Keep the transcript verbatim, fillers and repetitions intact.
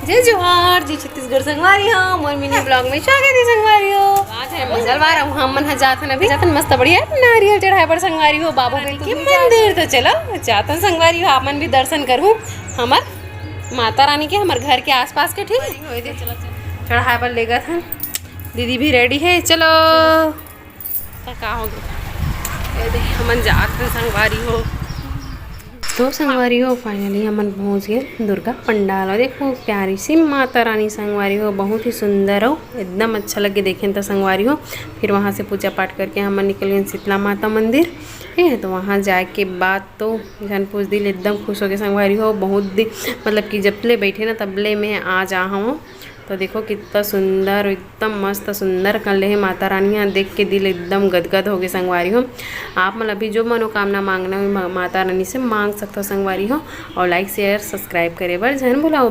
जय जोहार, जय छत्तीसगढ़ संगवारी हो, मोर mini vlog में स्वागत है संगवारी हो। आज है मंगलवार, अब हमन ह जाथन, अभी जाथन मस्त बढ़िया नारियल चढ़ाए बर संगवारी हो, बाबू बेटी के मंदिर। तो चलो जाथन संगवारी हो, आप मन भी दर्शन करहू हमर माता रानी के, हमर घर के आसपास के, ठीक है। चढ़ाए बर लेगत हन, दीदी भी ready है, चलो। त का हो गया, ये देख, हमन जात हन संगवारी हो। तो संगवारी हो, finally हमन पहुंच गए दुर्गा पंडाल। और देखो, प्यारी सी माता रानी संगवारी हो, बहुत ही सुंदर हो, एकदम अच्छा लगे देखें तो संगवारी हो। फिर वहाँ से पूजा पाठ करके हमन निकल गए शीतला माता मंदिर। ठीक है, तो वहाँ जाए के बाद तो झन पूछ, दिल एकदम खुश हो गए संगवारी हो। बहुत दिन, मतलब कि जब ले बैठे ना, तब ले मैं आ जा हूँ। तो देखो कितना सुंदर, एकदम मस्त सुंदर कर ले हे माता रानी ह। देख के दिल एकदम गदगद हो गए संगवारी हो। आप मन अभी जो मनोकामना मांगना हो, मा-, माता रानी से मांग सकते हो संगवारी हो। और like, share, subscribe करे बर झन भुलाओ।